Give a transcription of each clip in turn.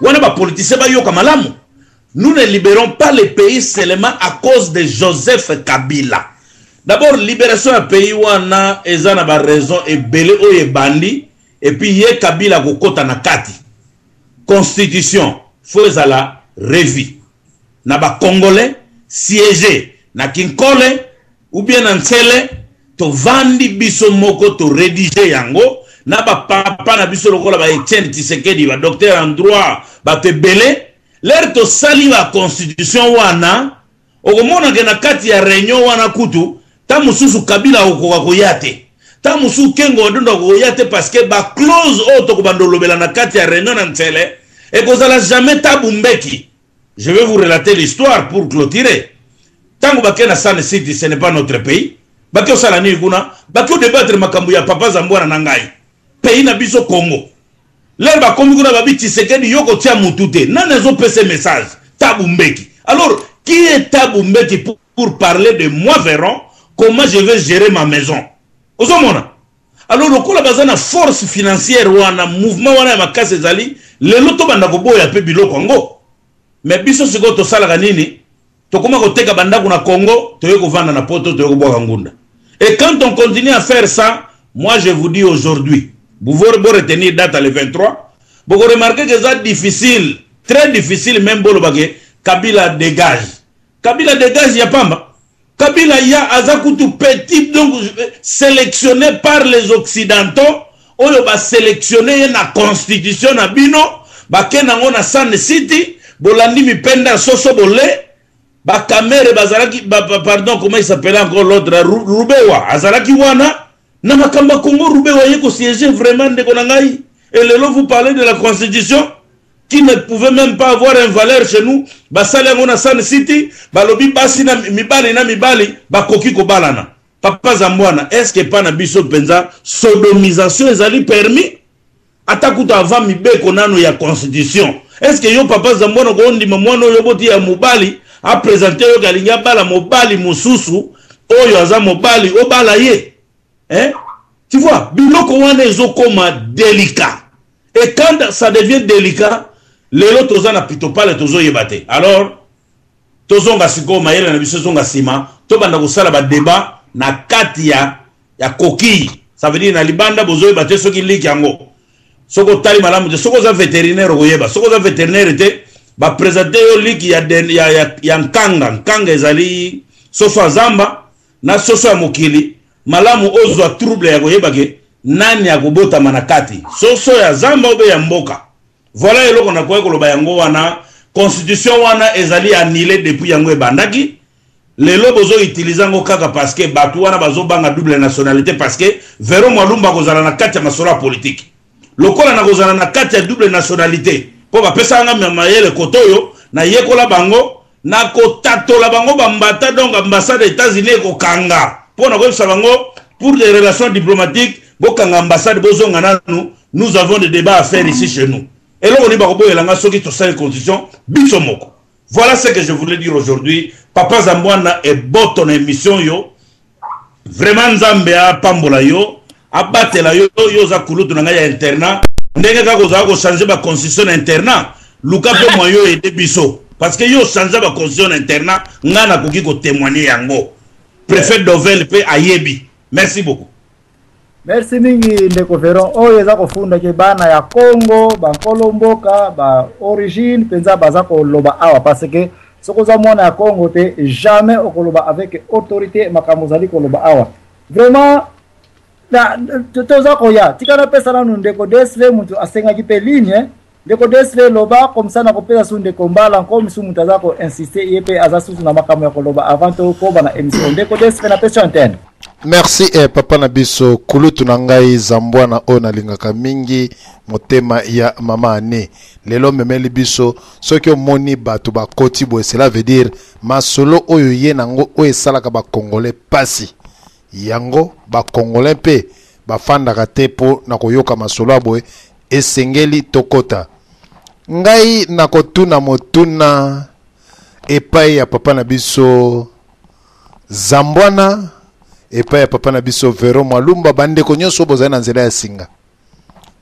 Wana bapoliticien bayoka malamu. Nous ne libérons pas le pays seulement à cause de Joseph Kabila. D'abord, libération ya pays wana eza na ba raison ebele oyo ebandi, et puis ye Kabila kokota na kati. Constitution faut ezala revue na ba Congolais siéger na Kinkole ou bien na Nsele. Tovandi biso moko to rédiger yango na ba papa na biso lokola ba Etienne Tshisekedi, ba docteur en droit, bato ebele. Lere tosali ba constitution wana, okomona ke na kati ya réunion wana kutu ta mosusu Kabila akokoka koya te, ta mosusu Kengo Wadondo akokoya te, parce que ba clause oyo tokobanda olobela na kati ya réunion na Nsele ekozala jamais Tabu Mbeki. Je vais vous relater l'histoire pour clôturer. Tango bake na Sun City, ce n'est pas notre pays. Bake osala nini kuna? Bake odébattre makambo ya papa Zambwana na ngai. Pays na biso Congo. Lere bakomi kuna, babi Tshisekedi yo kotia mutu te. Nani azopesa message? Tabu Mbeki. Alors, qui est Tabu Mbeki pour parler de moi, Véron, comment je vais gérer ma maison? Ozomona? Alors lokola baza na force financière wana, mouvement wana ya makasi ezali, lelo tobanda koboya mpe biloko yango. Mais biso sikoyo tosalaka nini? Tokoma koteka bandako na Congo, toye kovanda na Poto, toye kobwaka ngunda. Et quand on continue à faire ça, moi je vous dis aujourd'hui, vous pouvez retenir date le 23, vous remarquez que c'est difficile, très difficile même bolobake Kabila dégage. Kabila dégage ya pamba. Kabila ya aza kutu petit, donc sélectionné par les Occidentaux, oyo ba sélectionné ye na constitution na bino, bake nango na Sun City, bolandi mipenda soso bole, ba Kamere bazalaki ba, pardon, comment il s'appelait encore l'autre, Rubewa azalaki wana na makambo ya Congo. Rubewa ye ko siéger vraiment, ndeko na ngai. Et lelo vous parlez de la constitution qui ne pouvait même pas avoir une valeur chez nous. Basali yango na Sun City, balobi basi na mibali na mibali bakoki kobalana. Papa Zambwana, est-ce que pa na biso mpenza sodomisation ezali permis? Ata kutu avant mibeko nano ya constitution, est-ce que yo papa Zambwana okondima mwana oyo boti ya mobali aprésente yo ke alingi abala mobali mosusu oyo aza mobali, obala ye, hein? Tu vois, biloko wana ezokoma délicat, et quand ça devient délicat, lelo toza na pitopale, tozoyeba te. Alors tozonga sikoyo mayele na biso, ezonga nsima, tobanda kosala badébat na kati ya coquille. Ça veut dire na libanda bozoyeba te soki liki yango, soki otali malamu te. Soki oza vétérinaire, okoyeba. Soki oza vétérinaire te, baprésente yo liki ya nkanga. Nkanga ezali soso ya zamba na soso ya mokili. Malamu ozwa trouble ya koyeba ke nani akobotama na kati, soso ya zamba obe ya mboka. Voilà eloko nakoki koloba yango wana. Constitution wana ezali annulé depuis yango ebandaki. Lelo bozoutilize yango kaka parce que bato wana bazobanga double nationalité, parce que Vero Mwalumba akozala na kati ya masolo ya politike lokola nakozala na kati ya double nationalité, mpo bapesaka nga mayele kote oyo nayekola bango, nakotatola bango bambata. Donc ambassade ya États-Unis ekokanga mpo na koyebisa bango pour des relations diplomatiques: bokanga ambassade, bozonga nanu, nous avons des débats à faire ici chez nous. Eloko nini bakoboyela soki tosali constitution biso moko? Voilà ce que je voulais dire aujourd'hui, papa Zambwana. Eboto na émission yo, vraiment Nzambe apambola yo, abatela yo. Yo oza kulutu na ngai ya internat. Ndenge kaka ozala kochange baconstitution na internat, luka mpe mwa yo aide biso, parce que yo ochange baconstitution na internat, ngai nakoki kotémoigne yango. Préfet Dovel mpe ayebi. Merci beaucoup. Merci mingi, ndeko Veron. Oyo eza kofundaki bana ya Congo, bankolo mboka ba origine mpenza baza koloba awa, parce que soki oza mwana ya Congo te, jamais okoloba avec autorité makambo ozali koloba awa. Vraiment na toza koya. Tika napesa nanu ndeko Desve, mutu asengaki mpe ligne. Ndeko Desve, loba comme ça nakopesa su ndeko Mbala nkomi su, mutu aza koinsiste, ye mpe aza susu na makambo ya koloba avant tokoba na émission. Ndeko Desve, napesi antenne. Merci, papa na biso, kulutu na ngai Zambwana oyo nalingaka mingi, motema ya mama ane. Lelo omemeli biso, soki omoni bato bakoti boye, cela veut dire masolo oyo ye nango oyo esalaka bakongolais pasi. Yango bakongolais mpe bafandaka te mpo na koyoka masolo ya boye. Esengeli tokota. Ngai nakotuna motuna epai ya papa na biso Zambwana, epai ya papa na biso Vero Mwalumba, bandeko nyonso bozali na nzela ya singa.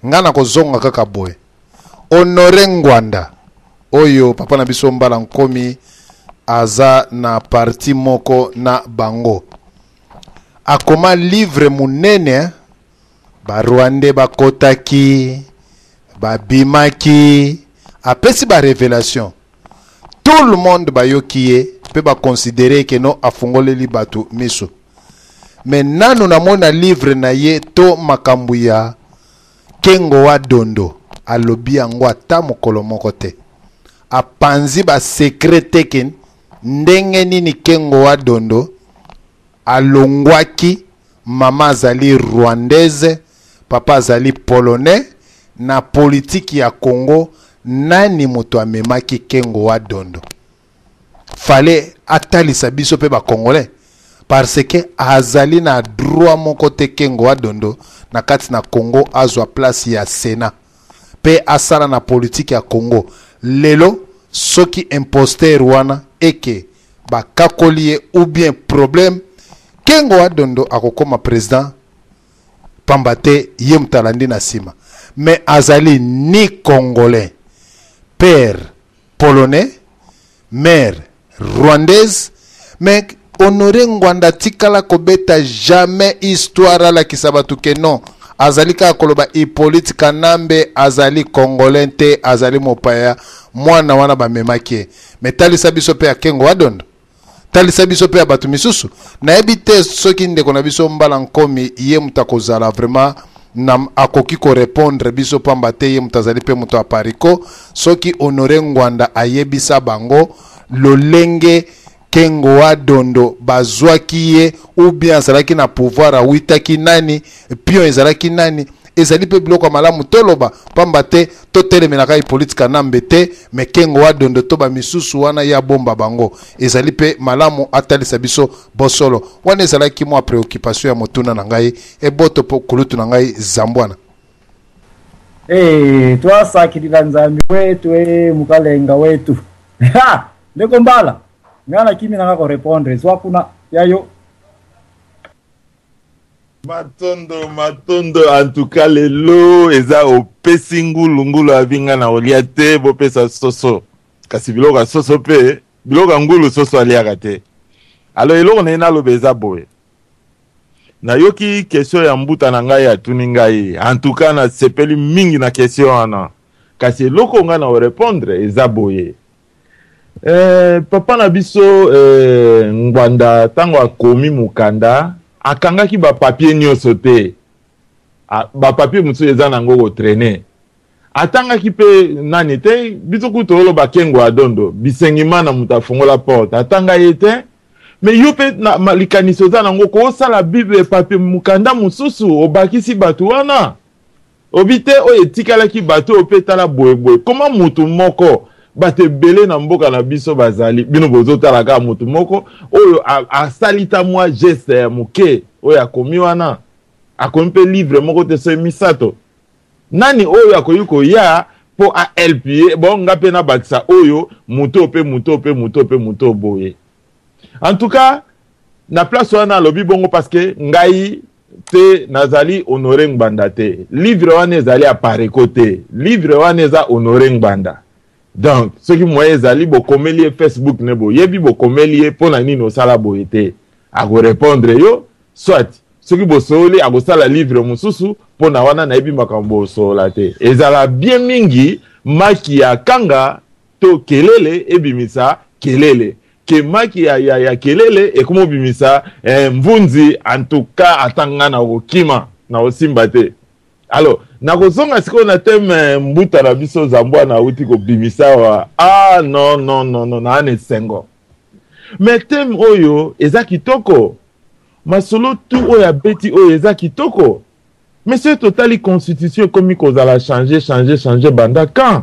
Ngai nakozonga kaka boye. Honore Ngwanda oyo papa na biso Mbala Nkomi aza na parti moko na bango, akoma livre munene, ba Rwandais bakotaki, babimaki, apesi ba revelation, tout le monde bayoki ye pe ba considere ke no afungoleli bato miso. Mais nanu namona livre na ye to makambo ya Kengo wa Dondo alobi yango ata mokolo moko te. Apanzi ba secret te ke ndenge nini Kengo wa Dondo alongwaki, mama azali rwandaise, papa azali polonais, na politique ya Congo nani moto amemaki Kengo wa Dondo? Fallait atalisa biso pe ba Congolais parce que azali na droit moko te Kengo wa Dondo na kati na Congo azwa place ya Senat pe asala na politique ya Congo. Lelo soki imposteur wana eke bakakoli ye ou bien problème, Kengo wa Dondo akokoma president pamba te ye moto alandi na sima. Mais azali ni Congolais, père polonais, mère rwandaise, mais Honore Ngwanda atikala kobeta jamais histoire alakisa bato ke non, azali kaka koloba Hippolyte Kanambe azali Congolais te, azali mopaya, mwana wana bamemaki ye. Mais talisa biso pe ya Kengo wa Dondo, talisa biso pe ya bato misusu. Nayebi te soki ndeko na biso Mbala Nkomi ye moto akozala vraiment na akoki ko repondre biso pamba te ye moto azali pe moto ya Parico. Soki Honore Ngwanda ayebisa bango lolenge Kengo wa Dondo bazwaki ye ou bien azalaki na pouvoir, awitaki nani, pion ezalaki nani, ezali pe biloko ya malamu toloba pamba te totelemelaka Hippolyte Kanambe te, mais Kengo wa Dondo to ba misusu wana ye abomba bango, ezali pe malamu atalisa biso bosolo. Wana ezalaki mwa preoccupation ya motuna na ngai eboto po kulutu na ngai Zambwana. Eh, twasakilila Nzambi wetu eh, mukalenga wetu. Ha! Ndeko Mbala, nga nakimi nanga ko repondre, zwa kuna ya yo. Matondo, matondo, en tout cas lelo eza opesi ngulu, ngulu abi nga na olia te, bopesa soso. Kasi biloko ya soso pe, biloko ya ngulu soso aliaka te. Alors eloko na ye naloba eza boye. Nayoki question ya mbuta na ngai atuni ngai, en tout cas nasepeli mingi na question wana. Kasi eloko ngai na orepondre eza boye. Papa na biso Ngbanda tango akomi mokanda akangaki ba papier nioso te, ba papier mosusu eza nango ko trainer, atangaki pe nani te, biso kutu toloba Kengo Adondo Bisengimana moto afongola porte atanga ye te, mais yo pe na likanisi oza nango kosala bible papier mokanda mosusu obakisi bato wana. Obi te oyo etikalaki bato oyo pe tala boye boye comment mutu moko bato ebele na mboka na biso bazali bino bozotala kaka mutu moko oyo asali ta mwa geste ya moke oyo akomi wana akomi pe livre moko te soki misato nani oyo akoki koya po a help ye bon nga pe nabakisa oyo moto oyo pe moto oyo pe moto oyo pe moto oyo boye en tout cas na place wana alobi bongo parce que ngai te nazali Honore Ngbanda te livre wana ezali apareco te livre wana eza Honore Ngbanda donc soki moyen ezali bokomeli ye Facebook ne boyebi bokomeli ye pona nini osala boye te ako répondre yo soit soki bosoli akosala livre mosusu pona wana nayebi makambo bosolola te ezala bien mingi maki ya kanga to kelele ebimisa kelele ke maki ya, ya, ya kelele ekomi obimisa eh, mvunzi en tout cas ata nga na kokima na kosimba te alors nakozonga sikoyo na teme mbuta na biso Zambwana awuti kobimisa awa ah non non non non naa na esengo mais teme oyo eza kitoko masolo tu oyo abeti oyo eza kitoko mais soki totali constitution ekomi kozala changer changer changer banda quand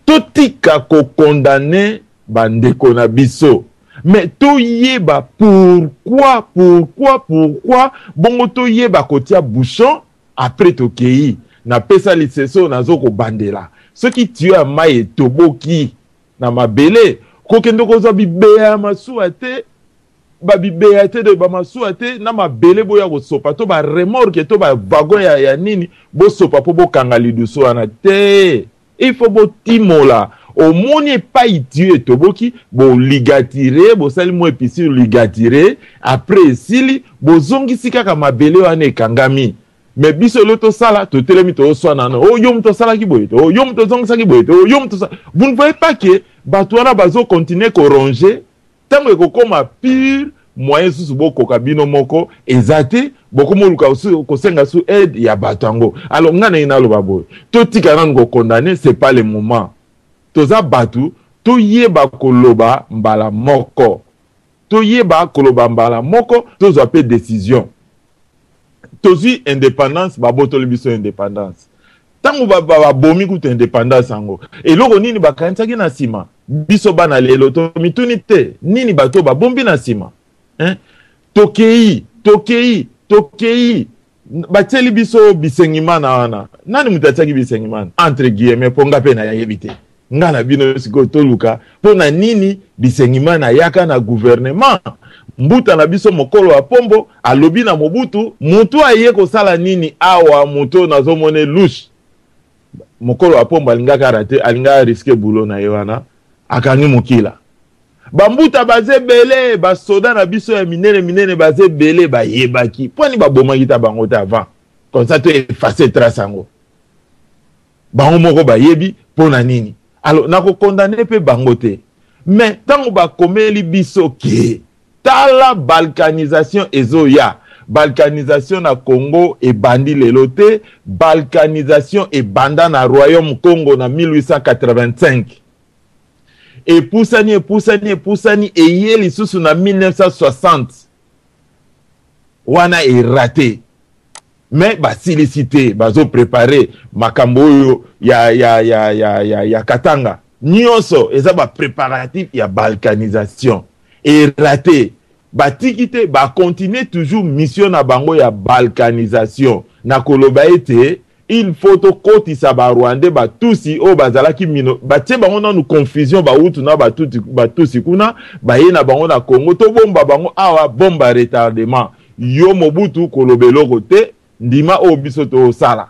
totika kokondane bandeko na biso mais toyeba pourquoi pourquoi pourquoi bongo toyeba kotia bouchon après tokei napesa liseso nazo kobandela soki tiyo ya mai etoboki na mabele kokende kozwa bibeya ya masuwa te ba bibeya te de ba masuwa te na mabele boya kosopa to ba remorque to ba wagon ya, ya nini bosopa po bokanga lidusu wana te. Il faut botimola. Omoni epai tuyau etoboki, boligatire, bosali mwa episure ligatire, après esili, bozongisi kaka mabele wana ekangami. Mais biso lelo tosala, totelemi tozoswana na oh yo moto osalaki boye te, oh yo moto ozongisaki boye te, oh yo moto osala. Vous ne voyez pas que bato wana bazo continuer ko ronger? Tango ekokoma pire, moyen susu bokoka bino moko eza te, bokomoluka kosenga su aide ya bato yango. Alors nga naye naloba boye, totika nanu ko condamner, c'est pas le moment. Toza bato, toyeba koloba mbala moko. Toyeba koloba mbala moko, tozwa pe decision. Tozwi independance, babotoli biso independance. Tango babomi kutu independance yango, eloko nini bakanisaki na sima? Biso bana lelo tomituni te nini bato babombi na sima? Hein? Tokei, tokei, tokei, batieli biso Bisengimana wana. Nani moto atiaki Bisengimana? Entre guillemets, mpo nga mpe nayebi te. Nga na bino sikoyo toluka mpo na nini Bisengimana ayaka na gouvernement. Mbuta na biso mokolo ya Pombo alobi na Mobutu, mutu aye kosala nini awa, mutu oyo nazomona louche. Mokolo ya Pombo alingaka rate, alingaka risque boulot na ye wana, akangi mokila. Ba mbuta baza ebele, ba soda na biso ya minene minene baza ebele, bayebaki. Mpo nini babomaki ta bango te avant? Comme ça to effacer trace yango. Bango moko bayebi mpo na nini. Alors nako condamner pe bango te. Mais tango bakomeli biso ke tala balkanisation ezoya, balkanisation na Congo ebandi lelo te, balkanisation ebanda na Royaume Congo na 1885. Epusani, epusani, epusani, eye lisusu na 1960. Wana erate. Mais basilisi te, bazo preparer makambo oyo ya Katanga. Nyonso eza ba preparatif ya balkanisation. Erate. Batiki te, ba continuer toujours mission na bango ya balkanisation. Na koloba ete il faut tokotisa ba Rwandais, ba Tutsi oyo bazalaki mino, batie bango nanu confusion, ba Hutu na ba Tutsi, ba Tutsi kuna, baye na bango na Congo, tobomba bango awa, bombe à retardement. Yo Mobutu koloba eloko te, ndima oyo biso tosala.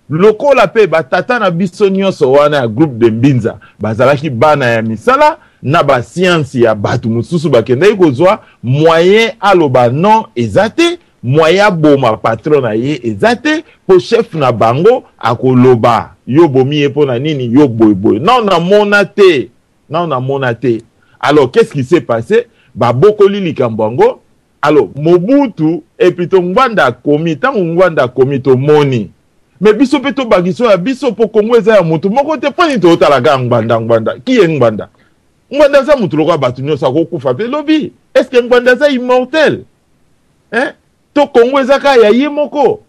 Lokola pe ba tata na biso nionso wana ya groupe de Mbinza bazalaki bana ya misala na ba science ya batu mosusu bakendaki kozwa, moyen aloba non eza te, moyen aboma patron na ye eza te, po chef na bango akoloba yo obomi ye pona nini, yo boye boye. Nanu namona te, nanu namona te. Alors qu'est-ce qui s'est passe? Babokoli likambo yango. Alors Mobutu et plutot Ngbanda akomi, tango Ngbanda akomi tomoni mais biso pe tobakisa oyo ya biso po Congo eza ya mutu moko te, po nini tozotala kaka Ngbanda Ngbanda? Qui est Ngbanda? Ngbanda aza mutu lokola batu nionso, akokufa pe lobi. Est-ce que Ngbanda aza immortel? Hein? To Congo eza kaka ya ye moko?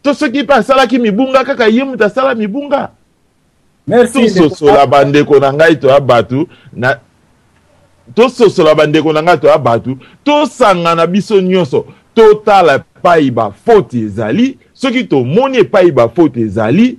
To soki pe asalaki mibunga kaka ye mutu asala mibunga? Merci, Tososola bandeko na ngai toya batu na tososola bandeko na ngai toya batu, tosangana biso nyonso totala epai ba faute ezali. Soki tomoni epai ba faute ezali,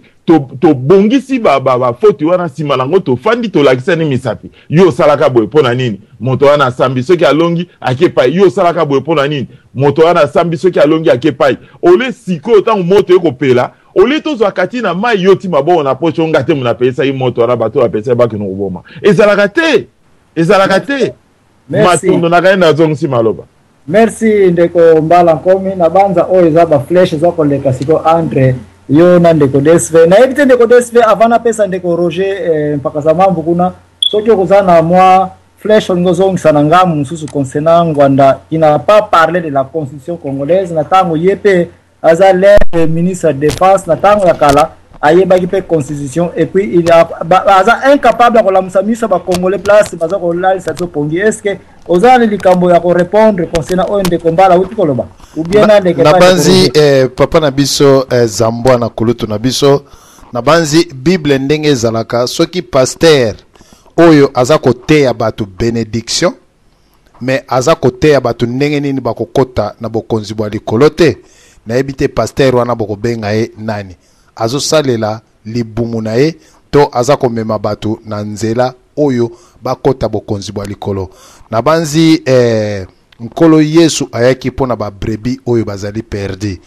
tobongisi ba faute wana, nsima nango tofandi tolakisani misapi. Yo osalaka boye mpo na nini? Moto wana asambi soki alongi ake epai. Yo osalaka boye mpo na nini? Moto wana asambi soki alongi ake epai. Ole sikoyo ntango moto ekopela, olie tozwa kati na mai, yo ti maboko na poche, nga te mona apesaki moto wana, bato bapesaki bakende koboma. Ezalaka te, ezalaka te. Matondo na kai nazongisi maloba. Merci ndeko Mbala Nkomi. Na banza oyo eza ba flèche eza koleka siko entre yo na ndeko DSV. Nayebi te ndeko DSV, avant napesa ndeko Roger Mpakasa Mambu kuna, soki okoza na mwa flèche olingi ozongisa na ngambo mosusu concernant Ngbanda qui n'a pas parlé de la constitution congolaise na tango ye pe aza l'un ministre ya défense na tango ya kala, ayebaki pe constitution et puis il a, ba, aza incapable ya kolamusa miso ya ba congolais place baza kolalisa biso pongi. Est-ce que oza na likambo ya ko répondre concernant oyo ndeko Mbala auti koloba ou bien na ndeko na Mbala banzi, Roger? papa na biso, Zambwa na kulutu na biso, na banzi Bible ndenge ezalaka, soki pasteur oyo aza koteya bato benediction mais aza koteya bato ndenge nini bakokota na bokonzi bwa likolo te, nayebi te pasteur wana bokobenga ye nani, azosalela libumu na ye to aza komema bato na nzela oyo bakota bokonzi bwa likolo. Nabanzi Nkolo Yesu ayaki mpo na ba brebis oyo bazali perdu.